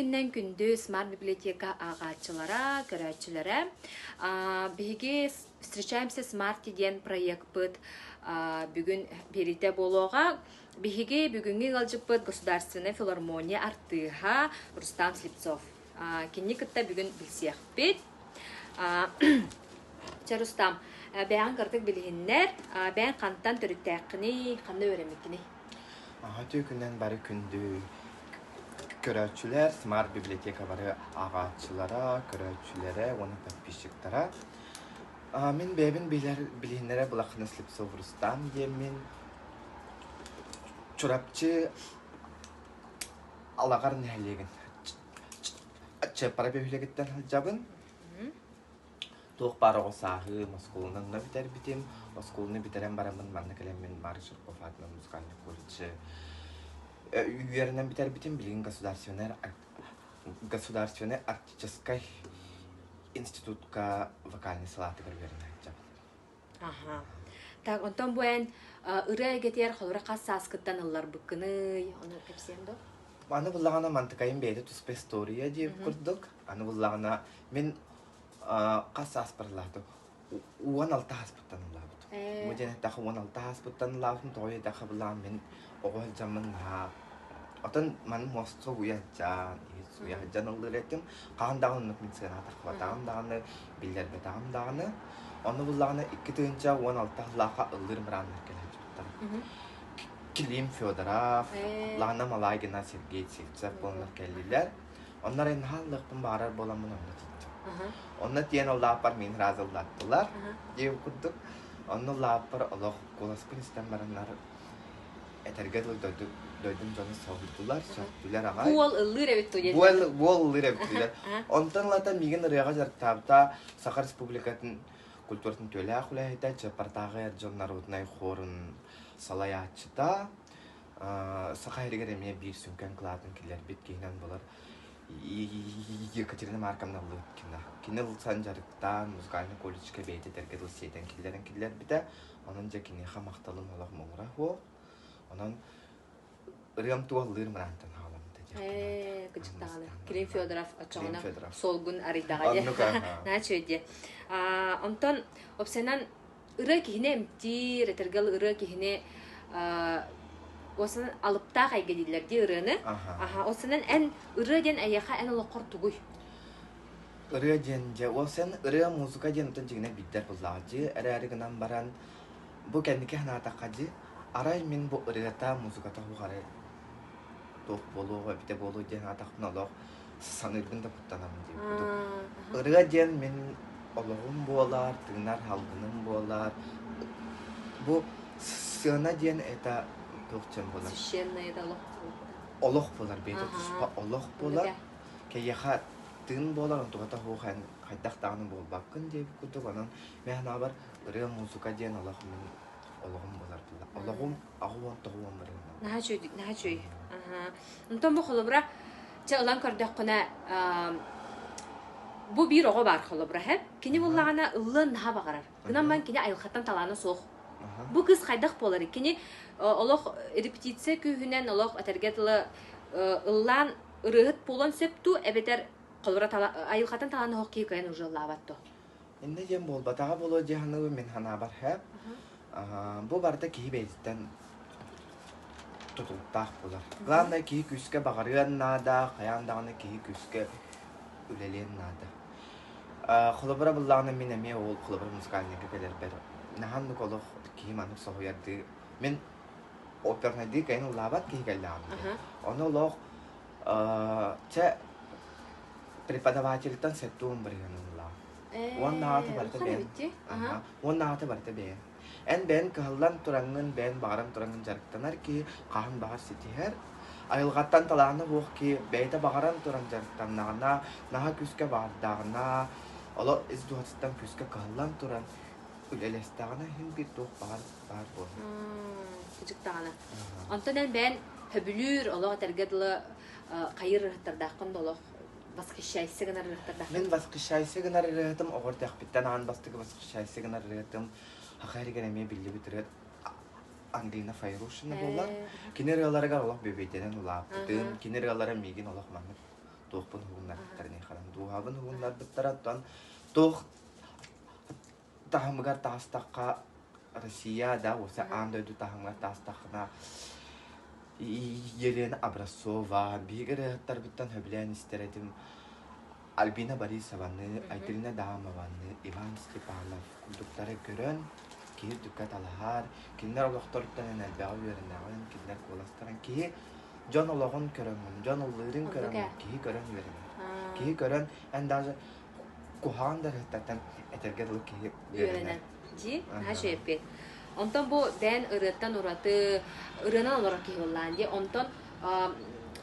күннэн күндү Smart библиотека ааҕааччылара, көрөөччүлэрэ. Биһиги Встречаемся с Марти диэн проекпыт бүгүн биэриитэ буолуоҕа. Биһиги бүгүҥҥү ыалдьыппыт Государственная филармония артыыһа Рустам Слепцов. Кинини кытта бүгүн билсиэхпит. Чэ, Рустам, бэйэҕин кыратык билиһиннэр, бэйэҥ хантан төрүттээххиний, ханна үөрэммиккиний? Аһа күнэн бары күндү көрөөччүлэр, Smart библиотека бары ааҕааччылара, көрөөччүлэрэ уонна подписчиктара. Мин бэйэбин билэр билиһиннэрэ Былахына Слепцов Рустам диэммин. Чурапчы Алаҕар нэһилиэгин Чыаппара бөһүөлэгиттэн сылдьабын. Туох баар оҕо сааһым, оскуоланы онно бүтэрбитим. Оскуоланы бүтэрэн бараммын манна кэлэммин Марк Жирков аатынан музыкальный колледж үөрэнэн бүтэрбитим. Билигин государственный государственный арктическай институтка вокальнай салаатыгар үөрэнэ сылдьабын. Аха. Так, онтон бу эн ырыа эйгэтигэр холобура хас сааскыттан ылларбыккыный? Ону кэпсиэм дуо? Аны буллаҕына мантыкайым бэйэтэ туспа история диир курдук. Аны буллаҕына мин хас сааспар ылаатым? 16 ааспыттан ылаабытым. Бу диэн эттэххэ 16 ааспыттан ылаабытым. Тоҕо диэтэххэ былаан мин оҕо сылдьаммын наһаа Отон маны муоста уйа сылдьан, уйа сылдьан ыллыыр этим. Хаһан даҕаны оннук мин сыанаҕа тахсыбатаҕым даҕаны, биллэрбэтэҕим даҕаны. Онно буллаҕына 2016 сыллаахха ыллыыр мырааннар кэлэ сылдьыбыттара. Клим Федоров, Лана Малагина, Сергей Сивцев буоланнар кэллилэр. Онно эрэ наһаа ыллыахпын баҕарар буоламмын онно тиийдим. Онно тиийэн ыллааппар миин сразу ыллаттылар диэн курдук. Онно ыллааппар олох куоласпын истэн бараннар этэргэ дылы дойду дойдум дьоно соһуйдулар, сөхтүлэр аҕай. Буол ыллыыр эбит дуу диэн. Буол буол ыллыыр эбит диилэр. Онтон ылата миигин ырыаҕа дьарыктаабыта Саха Республикатын культуратын үтүөлээх үлэһитэ, Чаппартааҕы эр дьон народнай хорун салайааччыта, Саха сиригэр эмиэ биир сүҥкэн кылаатын киллэрбит киһинэн буолар Екатерина Марковна Лыткина. Кини ылсан дьарыктаан, музыкальнай колледжка бэйэтэ этэргэ дылы сиэтэн киллэрэн киллэрбитэ. Онон дьэ киниэхэ махталым олох муҥура суох. Онон ырыам туоллыыр мыраантан хаҕаламмыта диэххэ Ээ, кыдьыктаҕына. Клим Федоров оччоҕуна суолгун арыйдаҕа дии. Наһаа үчүгэй дии. Онтон опсанан ырыа киһини эмтиир, этэргэ ырыа киһини уосанан алыптаах эйгэ дииллэр дии ырыаны. Аха, уосанан эн ырыа диэн эйиэхэ эн олоххор тугуй? Ырыа диэн дьэ уопсайан ырыа музыка диэн оттон дьиҥинэн биирдэр буллаҕа дии эрээри гынан баран бу кэнники санаатахха дии арай мин бу ырыата музыката суох туох буолуоҕа эбитэ буолуо диэн санаатахпына олох саныырбын да куттанабын диир курдук. Ырыа диэн мин олоҕум буолар, тыынар салгыным буолар. Бу сыана диэн это туох диэн буолар? Священное это олох. Олох буолар, бэйэтэ туспа олох буолар. Кэйиэхэ тыын буолар, онтугата суох эн хайдах даҕаны буолбаккын диэбит курдук. Онон мин санаабар ырыа, музыка диэн олох мин олоҕум буолар буолла. Олоҕум 69 бырыһыана. Наһаа үчүгэй, наһаа үчүгэй. Аха. Онтон бу холобура, чэ ылан көрдөххүнэ, бу биир оҕо баар холобура, һэ? Кини буллаҕына ыллыан наһаа баҕарар. Гынан баран кини айылҕаттан талаана суох. Бу кыыс хайдах буоларый? Кини олох репетиция күүһүнэн олох этэргэ дылы ыллаан ырыаһыт буолуон сөп дуу, эбэтэр холобура айылҕаттан талаана суох киһи кыайан уже ыллаабат дуо? Иннэ диэн буолбатаҕа буолуо дии саныыбын мин санаабар һэ. Бу барыта киһи бэйэтиттэн тутулуктаах буолар. Главное киһи күүскэ баҕарыан наада, хайаан даҕаны киһи күүскэ үлэлиэн наада. Холобура буллаҕына мин эмиэ ол холобура музыкальныйга кэлэрбэр наһаа оннук олох киһи маннык соһуйардыы мин опернайдыы кыайан ыллаабат киһи кэллэҕим дии. Ону олох чэ преподавательтан 70 бырыһыан ыллаҕым. Уонна аата барыта Улахан бэйэм. эбит дии. Аха. Уонна аата барыта бэйэм. Эн бэйэн кыһаллан тураҥҥын, бэйэн баҕаран тураҥҥын дьарыктанар киһи хаһан баҕар ситиһэр. Айылҕаттан талаана суох киһи бэйэтэ баҕаран туран дьарыктаннаҕына, наһаа күүскэ баҕардаҕына, олох ис дууһатыттан күүскэ кыһаллан туран үлэлэстэҕинэ иһин биир туох баҕар баар буолар. Кыдьыктаҕына. Онтон эн бэйэн сөбүлүүр, олох этэргэ дылы хайыр ырыһыттардааххын да олох восхищайся гынар ырыһыттардааххын. Мин восхищайся гынар ырыаһытым оҕор тэхпиттэн аан бастакы восхищайся гынар ырыаһытым Саха эригэр эмиэ биллибит ырыа Ангелина Файрушина буолар. Кини ырыаларыгар олох бүөбэйдэнэн улааппытым. Кини ырыалара миигин олох маннык. туохпун уһугуннарбыттарын харан дууһабын уһугуннарбыттара оттон туох таһымыгар таҕыстахха Россия да уоса аан дойду таһымыгар таҕыстаххына Елена Образцова биһиги ырыаһыттарбыттан сөбүлээн истэр этим Альбина Борисованы, Айталина Адамованы, Иван Степанов курдуктары көрөн киһи үрдүккэ талаһар, кинилэр олохторуттан эн элбэҕи үөрэнэҕин, кинилэр куоластарын киһи дьон олоҕун көрөҥҥүн, дьон ыллыырын көрөҥҥүн, киһи көрөн үөрэнэр. Киһи көрөн, эн даже куһаҕан да ырыһыттартан этэргэ дылы киһи үөрэнэр. Дии, наһаа үчүгэй Онтон бу бэйэн ырыаттан ураты ырыанан олорор киһи буоллаан дии. Онтон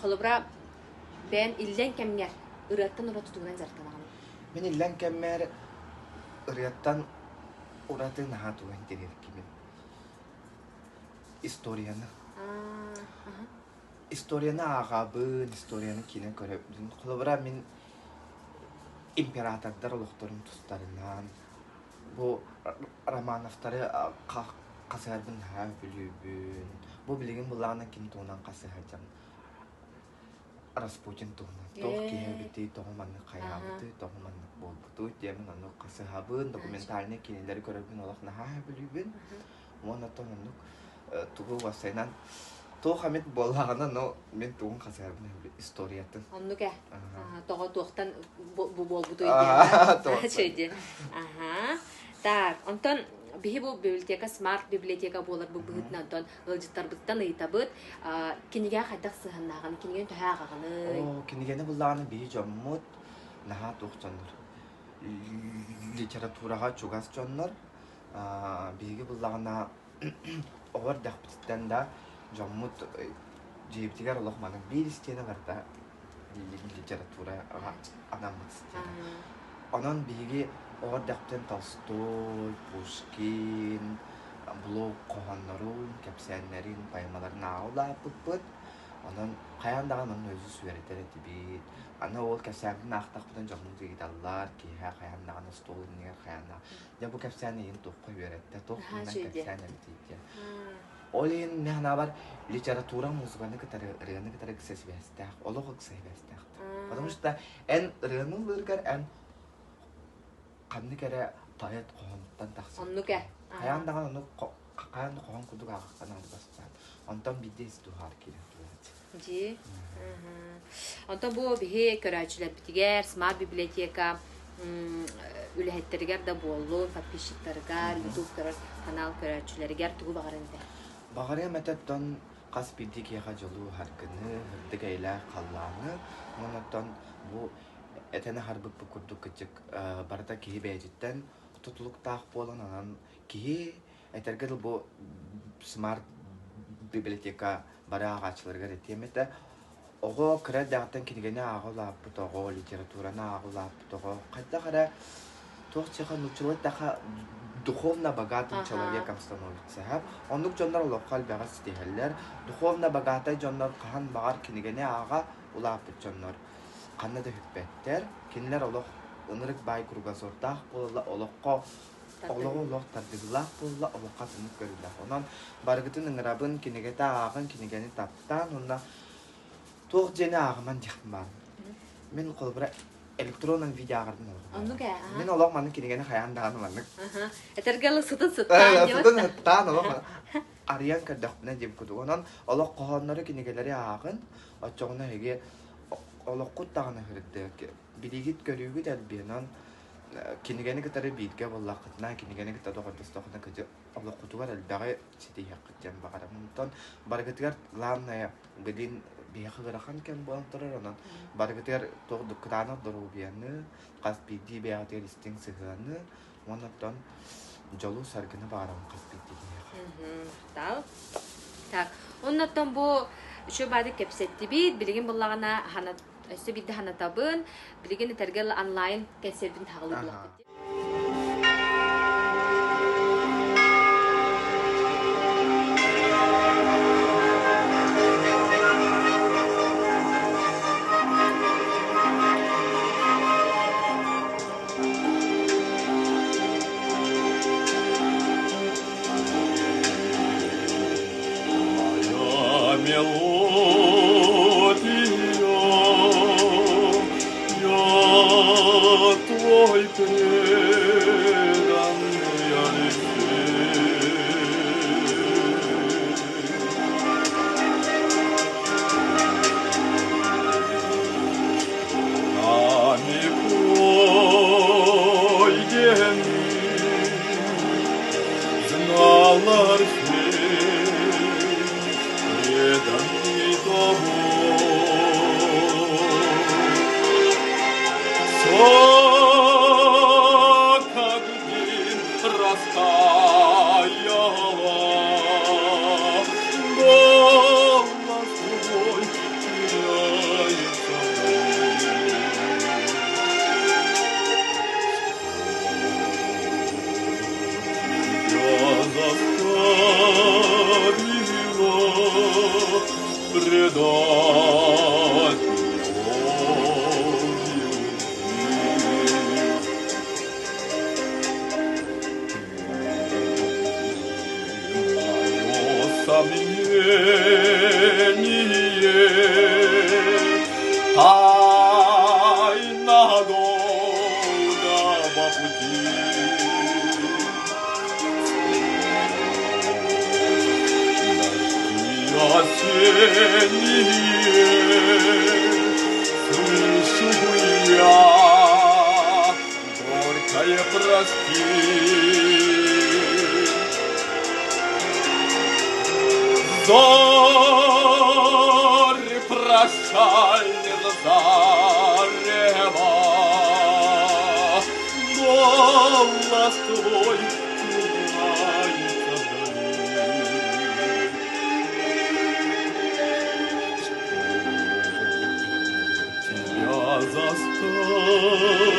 холобура бэйэн иллэҥ кэмҥэр ырыаттан ураты тугунан дьарыктанаҕын? Мин иллэҥ кэммэр ырыаттан ураты наһаа тугу интэриэһиргиибин. Историяны. Историяны ааҕабын, историяны киинэ көрөбүн. Холобура, мин императордар олохторун тустарынан бу Романовтары хасыһарбын наһаа сөбүлүүбүн. Бу билигин былаана ким туһунан хасыһа Распутин туһунан туох киһи эбитий, тоҕо маннык хайаабытый, тоҕо маннык буолбутуй диэмин оннук хасыһабын, документальнай кинилэри көрөрбүн олох наһаа сөбүлүүбүн. Уонна оттон оннук тугу уопсайынан туох эмит буоллаҕына, но мин тугун хасыһарбын историятын. Оннук ээ. Тоҕо туохтан бу буолбутуй диэн. диэн. Аха. Так, онтон биһи бу библиотека смарт библиотека буолар бу быһыытынан онтон ыалдьыттарбыттан ыйытабыт кинигэ хайдах сыһыаннааҕын, кинигэни төһө ааҕаҕыный? Оо, кинигэни буллаҕына биһи дьоммут наһаа туох дьоннор. Литератураҕа чугас дьоннор. Биһиги буллаҕына оҕо эрдэхпититтэн да дьоммут дьиэбитигэр олох маннык биир истиэнэ барыта литератураҕа анаммыт истиэнэ. Онон биһиги оҕо эрдэхпитин Толстой, Пушкин, Блок хоһооннорун, кэпсээннэрин, поэмаларын ааҕа улааппыппыт. Онон хайаан даҕаны онно өзүс үөрэтэр этибит. Аны ол кэпсээнтин аахтахпытына дьоммут ыйыталлар, киэһэ хайаан даҕаны остуол иннигэр хайаан даҕаны дьэ бу кэпсээн эйигин туохха үөрэттэ, туох туһунан кэпсээн эбитий диэн. Ол иһин мин санаабар литература музыканы кытары, ырыаны кытары ыкса сибээстээх, олох ыкса сибээстээх. Потому что эн ырыаны ыллыыргар эн ханнык эрэ поэт хоһоонуттан тахсар. Оннук ээ. Хайаан даҕаны ону хайаан да хоһоон курдук ааҕахха наада бастаан. Онтон биирдэ ис дууһаар киирэн турар. Дьи. Онтон бу биһи көрөөччүлэрбитигэр смарт библиотека үлэһиттэригэр да буоллун, подписчиктарыгар, YouTube көрөр канал көрөөччүлэригэр тугу баҕарыҥ этэ? Баҕарыам этэ оттон хас биирдии киһиэхэ дьолу һаргыны, сырдык эйэлээх халлааны уонна оттон бу этэн аһарбыппыт курдук кырдьык барыта киһи бэйэтиттэн тутулуктаах буолан онон киһи этэргэ дылы бу смарт библиотека бары ааҕааччыларыгар этиэм этэ оҕо кыра эрдэҕиттэн кинигэни ааҕа улааппыт оҕо, литератураны ааҕа улааппыт оҕо хайдах эрэ туох чеха нууччалыы эттэххэ духовно богатым человеком становится. Оннук дьоннор олоххо элбэҕи ситиһэллэр. Духовно богатай дьоннор хаһан баҕар кинигэни ааҕа улааппыт дьоннор ханна да сүппэттэр. Кинилэр олох ынырык баай кругозордаах буолаллар, олоххо олоҕу олох тардыһыылаах буолла, олоххо атыннык көрүүлээх. Онон барыгытын ыҥырабын, кинигэтэ ааҕын, кинигэни таптаан уонна туох диэни ааҕыман диэхпин баар. Мин холобура электронном виде ааҕарбын олох. Оннук ээ. Мин олох маннык кинигэни хайаан даҕаны маннык. Этэргэ ылы сытын сыттаан диэбит. Сытын сыттаан олох арыйан көрдөхпүнэ диэм курдук. Онон олох хоһооннору кинигэлэри ааҕын, оччоҕуна эһиги олоххут даҕаны сырдык, билигит көрүүгүт элбиэн. Онон кинигэни кытары бииргэ буоллаххытына, кинигэни кытта доҕордостоххутуна кыдьы олоххутугар элбэҕи ситиһиэххит диэн баҕарабын. Онтон барыгытыгар главное билин биһиэхэ ыарахан кэм буолан турар, онон барыгытыгар туох кытаанах доруобуйаны, хас биирдии бэйэҕитигэр истиҥ сыһыаны уонна оттон дьолу-саргыны баҕарабын хас биирдии киһиэхэ. Махтал. Так, оннуттан бу үчүгэй баады кэпсэттибит, билигин буллаҕына өссө биирдэ санатабын, билигин этэргэ онлайн кэнсиэрбин таҕылыы булахпыт. Моя мелодия. Буолар преданный тобой. Как день растаяла, голос твой теряется Я заставила предать мелодию любви. Мое сомнение тайна долгого пути. Дожди осенние слышу я, горькое прости. Зори прощальных зарева, Голос твой теряется вдали. Тебя заставила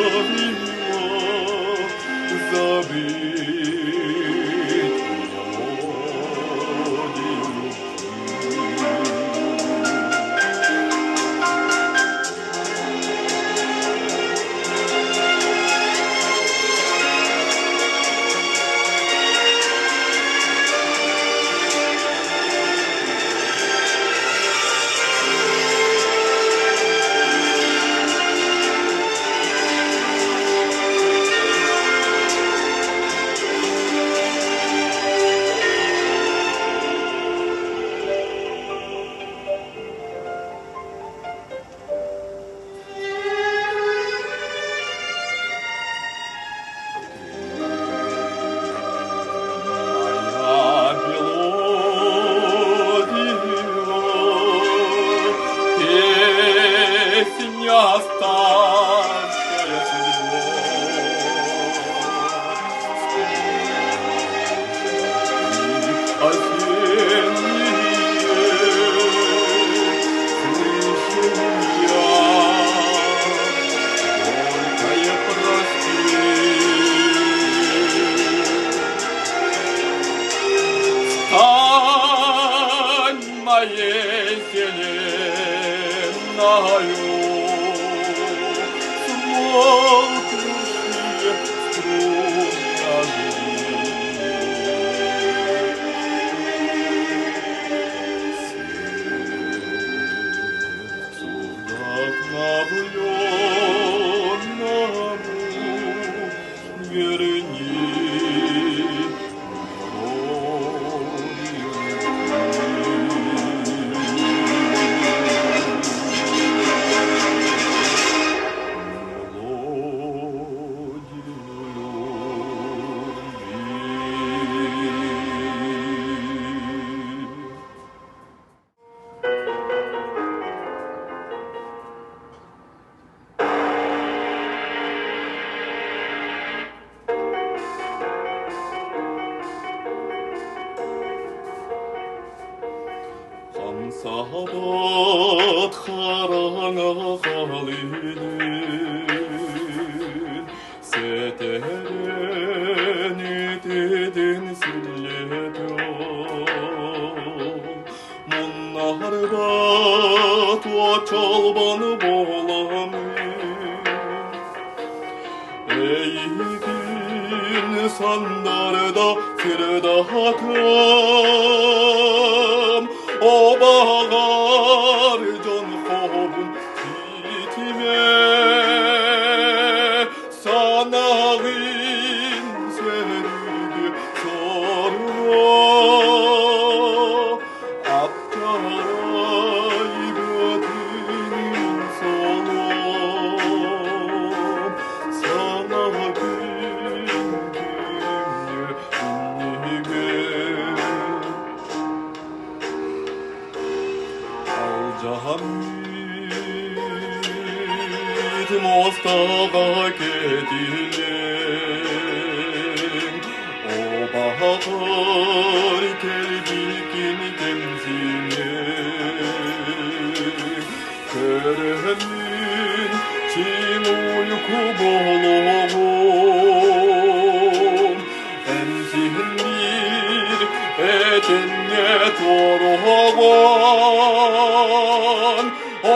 забыть мелодию любви. Моя мелодия, песня, оставшая судьбой. Осенние слышу я, горькое прости. Стань моей вселенною, смолкнувшие струны Сердцу вдохновленному верни мелодию любви. Хамсаабат хараҥа халыынын сэтэрэн ититин силлиэтэ Муннарбат уочолбон буоламмын Эйигин саннарда сырдатым, Обаҕар дьон хоһун ситимэ, Санаҕын сөрүгү соруна, Апчарай бөтүнүн солом, Сана күн күннүгэр. муостаҕа кэтиллиҥ, Обаҕар кэлбиккин кэмсиниҥ. Көрөммүн чиҥ уйку болоҕум, Эмсиһин биир этэҥҥэ туоруоҕун,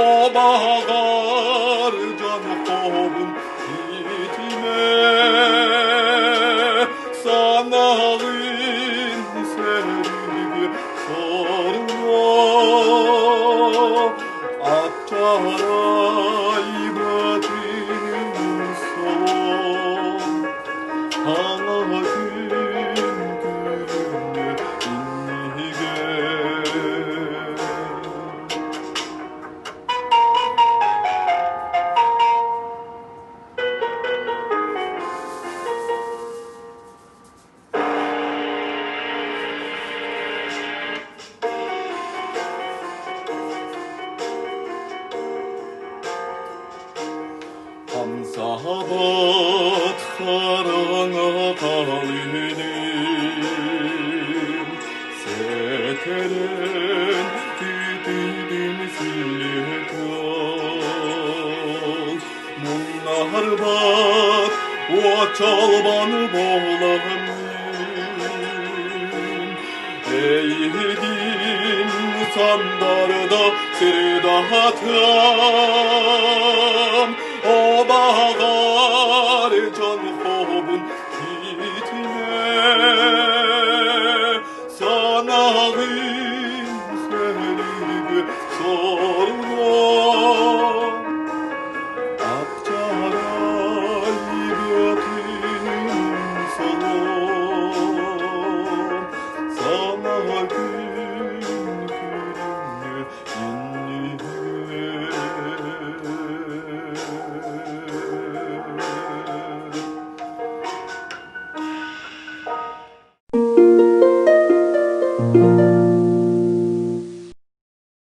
Обаҕар дьон хоһун итимэ, Санаҕын сэргэ соруна, Аччарай бытын солон, Хаҥа күн күлүмнү иннигэр. Хамсаабат хараҥа халыным, Сэтэрэн түтүгүн силиһэн, Муннарбат уочалбан буоламмын, Эйигин сандарда сырдатыам, Обаҕар дьон хобун киитимэ, Санаҕын сэргэ соруна. Акчарай бөтүн солон, Сана күн күлүмнү иннигэр.